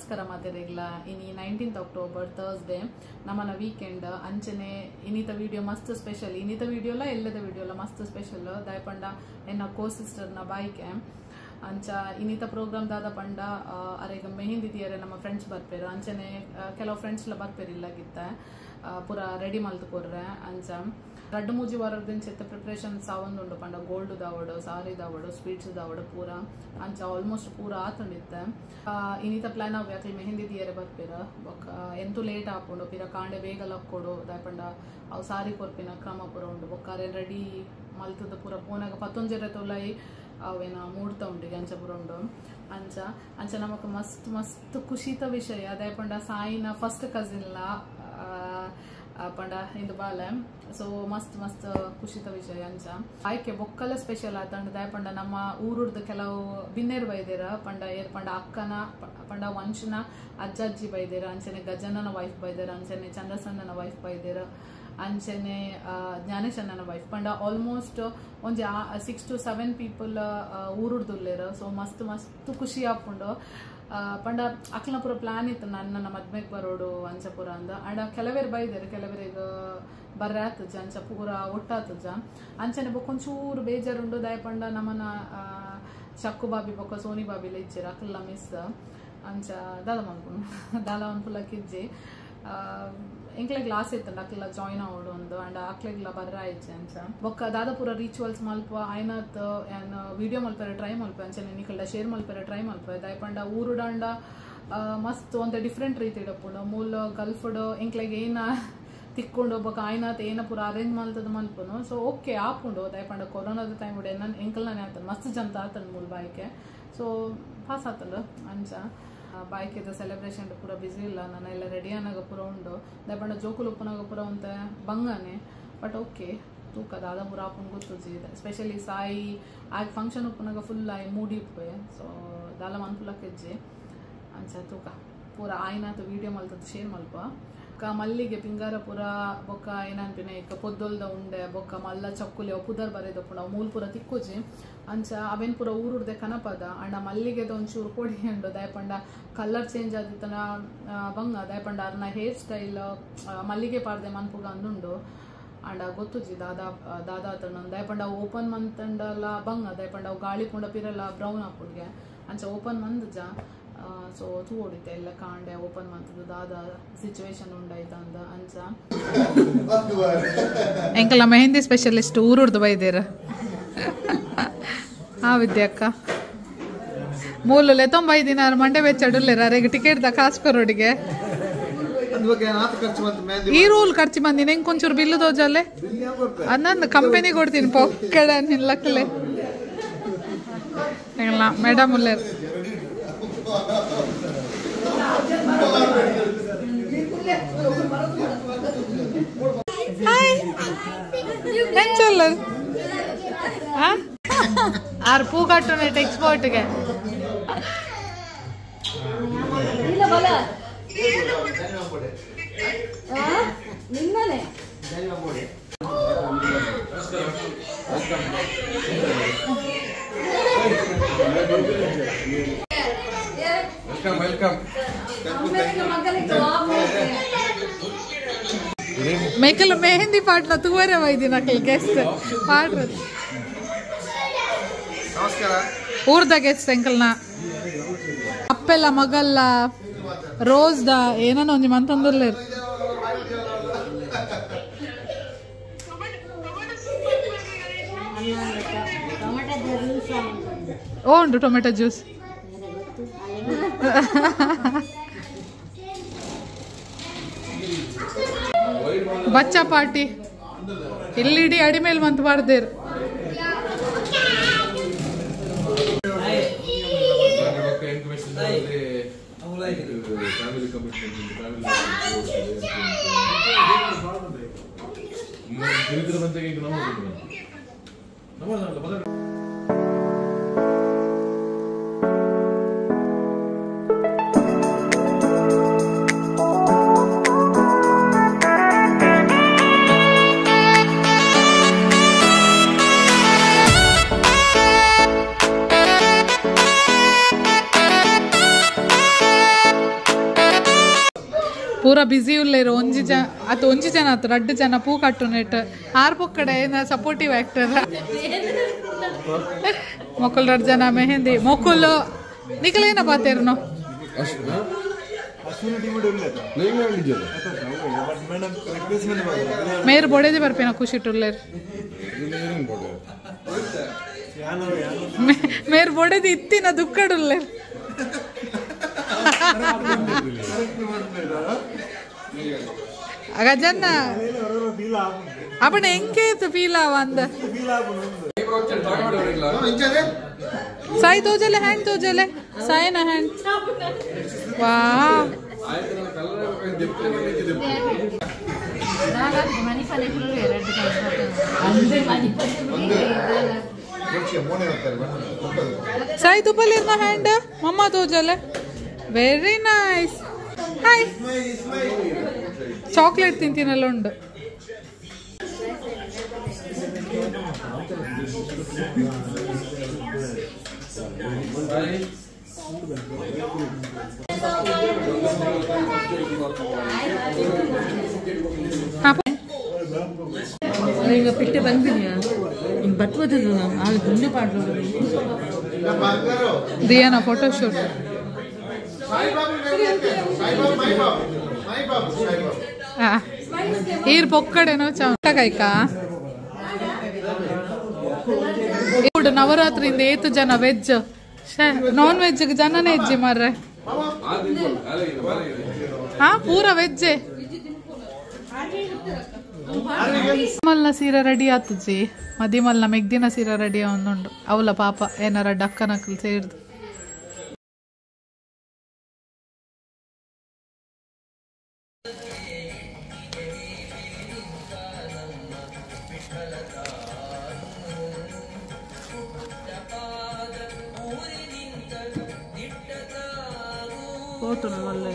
ನಮಸ್ಕಾರ ಮಾತೆರೆಗ್ಲ ಇನಿ 19th October Thursday ನಮ್ಮನ ವೀಕೆಂಡ್ ಅಂಚನೆ ಇನ್ನಿತ ವಿಡಿಯೋ ಮಸ್ತ್ ಸ್ಪೆಷಲ್ ಇನ್ನಿತ ವಿಡಿಯೋಲ ಎಲ್ಲದ ವಿಡಿಯೋಲ ಮಸ್ತ್ ಸ್ಪೆಷಲ್ ದಾಯಪಂಡ ಎನ್ನ ಕೋ ಸಿಸ್ಟರ್ನ ಬಾಯ್ಕೆ ಅಂಚ ಇನ್ನಿತ ಪ್ರೋಗ್ರಾಮ್ ದಾದ ಪಂಡ ಅರೆಗ ಮೆಹಿಂದಿ ದಿಯರೆ ನಮ್ಮ ಫ್ರೆಂಡ್ಸ್ ಬರ್ಪೇರು ಅಂಚನೆ ಕೆಲವು ಫ್ರೆಂಡ್ಸ್ ಲ ಬರ್ಪೇರು ಇಲ್ಲಾಗಿತ್ತ ಪೂರ ರೆಡಿ ಮಲ್ತು ಕೊರ್ರೆ ಅಂಚ ರಡ್ಡು ಮೂಜಿ ವಾರದಿಂದ ಚೆತ್ತ ಪ್ರಿಪ್ರೇಷನ್ ಸಾವೊಂದುಂಡು ಪಂಡ ಗೋಲ್ಡ್ ದಾವಡು ಸಾರಿ ದಾವಡು ಸ್ವೀಟ್ಸ್ ದಾವಡು ಪೂರ ಅಂಚ ಆಲ್ಮೋಸ್ಟ್ ಪೂರ ಆತುಂಡಿತ್ತೆ ಇನ್ನಿತ ಪ್ಲಾನ್ ಅವು ಯಾಕಲಿ ಮೆಹಂದಿ ದಿಯರೆ ಬರ್ಪೇರ ಬೊಕ್ಕ ಎಂತೂ ಲೇಟ್ ಆಪುಂಡು ಪಿರ ಕಾಂಡೆ ಬೇಗ ಲಕ್ಕೊಡು ದಾಯಪಂಡ ಅವು ಸಾರಿ ಕೊರ್ಪಿನ ಕ್ರಮ ಪೂರ ಉಂಡು ಬೊಕ್ಕ ಅರೆ ರೆಡಿ ಮಲ್ತದ ಪೂರ ಪೋನಾಗ ಪತ್ತೊಂಜೆರೆ ತೊಲೈ ಅವೇನ ಮೂಡ್ತಾ ಉಂಡು ಅಂಚ ಪೂರ ಉಂಡು ಅಂಚ ಅಂಚ ನಮಕ್ ಮಸ್ತ್ ಮಸ್ತ್ ಖುಷಿತ ವಿಷಯ ದಾಯಪಂಡ ಸಾಯಿನ ಫಸ್ಟ್ ಕಸಿನ್ಲ ಪಂಡ ಇಂದು ಬಾಲೆ ಸೊ ಮಸ್ತ್ ಮಸ್ತ್ ಖುಷಿತ ವಿಷಯ ಅಂಚ ಆಯ್ಕೆ ಬೊಕ್ಕಲ ಸ್ಪೆಷಲ್ ಆತಂಡ ದಾಯಪಂಡ ನಮ್ಮ ಊರುಡ್ದು ಕೆಲವು ಬಿನ್ನೇರು ಬೈದೇರ ಪಂಡ ಏರ್ ಪಂಡ ಅಕ್ಕನ ಪಂಡ ವಂಶನ ಅಜ್ಜ ಅಜ್ಜಿ ಬೈದೇರ ಅಂಚನೆ ಗಜನನ ವೈಫ್ ಬೈದೇರ ಅಂಚನೆ ಚಂದ್ರಸಣ್ಣನ ವೈಫ್ ಬೈದೇರ ಅಂಚನೆ ಜ್ಞಾನೇಶಣ್ಣನ ವೈಫ್ ಪಂಡ ಆಲ್ಮೋಸ್ಟ್ ಒಂಜಿ 6 to 7 people ಊರುಡ್ದುಲ್ಲೇರ ಸೊ ಮಸ್ತ್ ಮಸ್ತ್ ಖುಷಿ ಆಪುಂಡು ಪಂಡ ಅಕ್ಲನ ಪೂರ ಪ್ಲಾನ್ ಇತ್ತು ನನ್ನ ಮದ್ಮೆಗೆ ಬರೋಡು ಅಂಚ ಪೂರ ಅಂದ ಅಂಡ ಕೆಲವೇರು ಬೈದೇರು ಕೆಲವರಿಗೆ ಬರ್ರೆ ಆತಜ ಅಂಚ ಪೂರ ಒಟ್ಟಾತಜ ಅಂಚನೆ ಬೊಕ್ಕೊಂಚೂರು ಬೇಜಾರುಂಡು ದಯಪಂಡ ನಮ್ಮನ ಚಕ್ಕು ಬಾಬಿ ಬೊಕ್ಕ ಸೋನಿ ಬಾಬಿಲ ಇಜ್ಜೆರ್ ಅಕ್ಲ ಮಿಸ್ ಅಂಚ ದಾದ ಮನ್ಪುಂಡು ದಾಲ ಮನ್ಪುಲಕ್ಕಿಜ್ಜಿ ಎಂಕ್ಲೆ ಗ್ಲಾಸ್ ಇತ್ತಂಡ ಅಕ್ಲ ಜಾಯಿನ್ ಆವಡು ಒಂದು ಅಂಡ್ ಅಕ್ಲೆಗ್ಲ ಬರ್ರ ಇಜ್ಜೆ ಅಂಚ ಬೊಕ್ಕ ದಾದ ಪೂರ ರಿಚುವಲ್ಸ್ ಮಲ್ಪ ಆಯ್ನತ್ ಏನ್ ವಿಡಿಯೋ ಮಲ್ಪೆರೆ ಟ್ರೈ ಮಲ್ಪ ಅಂಚನೆ ನಿಕಲ್ಡ ಶೇರ್ ಮಲ್ಪೆರೆ ಟ್ರೈ ಮಲ್ಪ ದಯಪಂಡ ಊರುಡಂಡ ಮಸ್ತ್ ಒಂತೆ ಡಿಫ್ರೆಂಟ್ ರೀತಿ ಇಡಪ್ಪುಂಡು ಮೂಲ ಗಲ್ಫ್ಡ್ ಎಂಕ್ಲೆಗ್ ಏನ ತಿಕ್ಕೊಂಡು ಬೊಕ್ಕ ಆಯ್ನತ್ ಏನ ಪೂರ ಅರೇಂಜ್ ಮಲ್ತದ ಮಲ್ಪುನು ಸೊ ಓಕೆ ಆಪುಂಡು ದಯಪಂಡ ಕೊರೋನಾದ ಟೈಮ್ ಉಡೆ ನನ್ ಎಂಕಲ್ನೇ ಆತಂಡು ಮಸ್ತ್ ಜಂತ ಆತಂಡು ಮೂಲ ಬಾಯ್ಕೆ ಸೊ ಪಾಸ್ ಆತಂಡು ಅಂಚ ಬಾಯ್ಕೆದ ಸೆಲೆಬ್ರೇಷನ್ ಪೂರ ಬಿಸಿ ಇಲ್ಲ ನಾನು ಎಲ್ಲ ರೆಡಿ ಅನ್ನಾಗ ಪೂರ ಉಂಡು ದಯಪಂಡ ಜೋಕುಲು ಉಪ್ಪುನಾಗ ಪೂರ ಉಂತ ಬಂಗಾನೆ ಬಟ್ ಓಕೆ ತೂಕ ದಾದ ಪೂರ ಆಪುಂಡು ಗೊತ್ತುಜಿ ಸ್ಪೆಷಲಿ ಸಾಯಿ ಆಗ ಫಂಕ್ಷನ್ ಉಪ್ಪುನಾಗ ಫುಲ್ ಆಯಿ ಮೂಡಿ ಉಪ್ಪೆ ಸೊ ದಾಲ ಮನ್ಪುಲಕ್ಕೆಜ್ಜಿ ಅಂಚ ತೂಕ ಪೂರ ಆಯ್ನಾತ ವೀಡಿಯೋ ಮಲ್ತದ ಶೇರ್ ಮಲ್ಪ ಬೊಕ್ಕ ಮಲ್ಲಿಗೆ ಪಿಂಗಾರ ಪೂರ ಬೊಕ್ಕ ಏನನ್ಪಿನ ಇಕ್ಕ ಪೊದ್ದೊಲ್ದ ಉಂಡೆ ಬೊಕ್ಕ ಮಲ್ಲ ಚಕ್ಕುಲಿ ಅವು ಪುದರ್ ಬರೆದಪ್ಪುಂಡು ಅವು ಮೂಲ ಪೂರ ತಿಕ್ಕುಜಿ ಅಂಚ ಅವೇನ್ ಪೂರ ಊರುಡ್ದೆ ಕನಪದ ಅಂಡ ಮಲ್ಲಿಗೆದ ಒಂಚೂರು ಪೊಡಿ ಉಂಡು ದಯಪಂಡ ಕಲರ್ ಚೇಂಜ್ ಆದಿತ್ತನ ಬಂಗ ದಯಪಂಡ ಅರ್ನ ಹೇರ್ ಸ್ಟೈಲ್ ಮಲ್ಲಿಗೆ ಪಾರ್ದೆ ಮನ್ಪುಗ ಅಂದುಂಡು ಅಂಡ ಗೊತ್ತುಜಿ ದಾದಾ ದಾದಾ ಆತಂಡ ದಯಪಂಡ ಓಪನ್ ಮಂತಂಡಲ ಬಂಗ ದಯಪಂಡ ಅವು ಗಾಳಿ ಪುಂಡ ಪಿರಲ್ಲ ಬ್ರೌನ್ ಆಪುಡ್ಗೆ ಅಂಚ ಓಪನ್ ಮಂದಜ ಸೊ ತೂ ಹೊಡಿತೆ ಎಲ್ಲ ಕಾಂಡೆ ಓಪನ್ ಮಾಡ್ತದೆ ದಾದ ಸಿಚುವೇಶನ್ ಉಂಡಾಯ್ತ ಅಂದ ಅಂಚ ಎಂಕಲ ಮೆಹಂದಿ ಸ್ಪೆಷಲಿಸ್ಟ್ ಊರುಡ್ದು ಬೈದೇರ ಹಾ ವಿದ್ಯಾಕ್ಕ ಮೂಲಲೆ ತೊಂಬೈದಿನ ಮಂಡೆ ಬೆಚ್ಚಡುಲ್ಲೇರ ಅರೆಗೆ ಟಿಕೆಟ್ the ಕಾಸು ಕೊರೋಡಿಗೆ ಈ ರೂಲ್ ಖರ್ಚು ಬಂದಿನ ಹೆಂಗ್ ಕೊಂಚೂರು ಬಿಲ್ಲು ದೋಜಲ್ಲೇ ಅನ್ನೊಂದು ಕಂಪನಿ ಕೊಡ್ತೀನಿ ಪೊಕ್ಕಡ ನಿಲ್ಲಕ್ಕಲೆ ಮೇಡಮ್ ಉಲ್ಲೇರು ಹಾಯ್ ಎಂಚಲ್ಲ ಆರ್ ಪೂ ಕಟ್ಟುನೆಟ್ ಎಕ್ಸ್ಪೋರ್ಟ್ಗೆ welcome welcome ಮೇಕಲ್ ಮೆಹಂದಿ ಪಾಟ್ನ ತೂವರೆ ವೈದಿನ ಗೆಸ್ಟ್ ಪಾಡ್ರ ನಮಸ್ಕಾರ ಊರ್ದ ಗೆಸ್ಟ್ ಅಂಕಲ್ನ ಅಪ್ಪೆಲ್ಲ ಮಗಲ್ಲ ರೋಸ್ the ಏನೋ ಒಂಜಿ ಮಂತಂದುಲ್ಲೇರು ಓ ಉಂಟು ಟೊಮೆಟೊ ಜ್ಯೂಸ್ ಬಚ್ಚ ಪಾರ್ಟಿ ಇಲ್ಲಿಡಿ ಅಡಿಮೇಲ್ ಮಂತ್ ಬಾರ್ದೇರು ಪೂರ ಬಿಸಿ ಉಲ್ಲೇರು ಒಂಜಿ ಜನ ಅತ್ ಒಂಜಿ ಜನ ಅತ್ ರಡ್ಡು ಜನ ಪೂ ಕಟ್ಟುನೆಟ್ ಆರ್ ಪೊಕ್ಕಡೆ ಸಪೋರ್ಟಿವ್ ಆಕ್ಟರ್ ಮೊಕುಲ್ ರಡ್ಡು ಜನ ಮೆಹಂದಿ ಮೊಕುಲ್ ನಿಕಲೇನ ಪಾತೇರ್ನು ಮೇರ್ ಬೊಡೆದಿ ಬರ್ಪೇನ ಖುಷಿ ಟುಲ್ಲೇರ್ ಮೇರ್ ಬೊಡೆದಿ ಇತ್ತಿನ ದುಕ್ಕಡುಲ್ಲೇರ್ ಗಜನ್ನ ಅಪ್ಪಣ ಎಂಕೇತು ಫೀಲ್ ಆವ ಅಂದ ಸಾಯಿ ತೋಜಲೆ ಹ್ಯಾಂಡ್ ತೋಜಲೆ ಸಾಯಿನ ಹ್ಯಾಂಡ್ ವಾ ಸಾಯಿ ತುಪ್ಪಲಿರ್ನ ಹ್ಯಾಂಡ್ ಮಮ್ಮ ತೋಜಲೆ ವೆರಿ ನೈಸ್ ಹಾಯ್ ಚಾಕ್ಲೇಟ್ ತಿಂತೀನಲ್ಲ ಉಂಡು ಈಗ ಪಿಟ್ಟೆ ಬಂದಿದ್ಯಾ ಹಿಂಗೆ ಬತ್ವತ್ತದು ಆಗ ಗುಂಡು ಪಾಡ್ಲು ದಿಯಾನ ಫೋಟೋಶೂಟ್ ಈರ್ ಪೊಕ್ಕಡೆನೋ ಚೌಟಕಾಯ್ಕ ఇప్పుడు ನವರಾತ್ರಿಯಿಂದ ಏತು ಜನ ವೆಜ್ ನಾನ್ ವೆಜ್ ಜನನೇ ಹೆಜ್ಜೆ ಮಾರ್ರೆ ಹಾ ಪೂರ ವೆಜ್ಜೆ ಮಲ್ನ ಸೀರೆ ರೆಡಿ ಆತುಜಿ ಮದಿಮಲ್ನ ಮೆಗ್ದಿನ ಸೀರೆ ರೆಡಿ ಒಂದುಂಡು ಅವಲ ಪಾಪ ಏನಾರ ಡಕ್ಕನಕಲ್ ಸೇರ್ದು ಫೋಟೋ ಮಲ್ಲ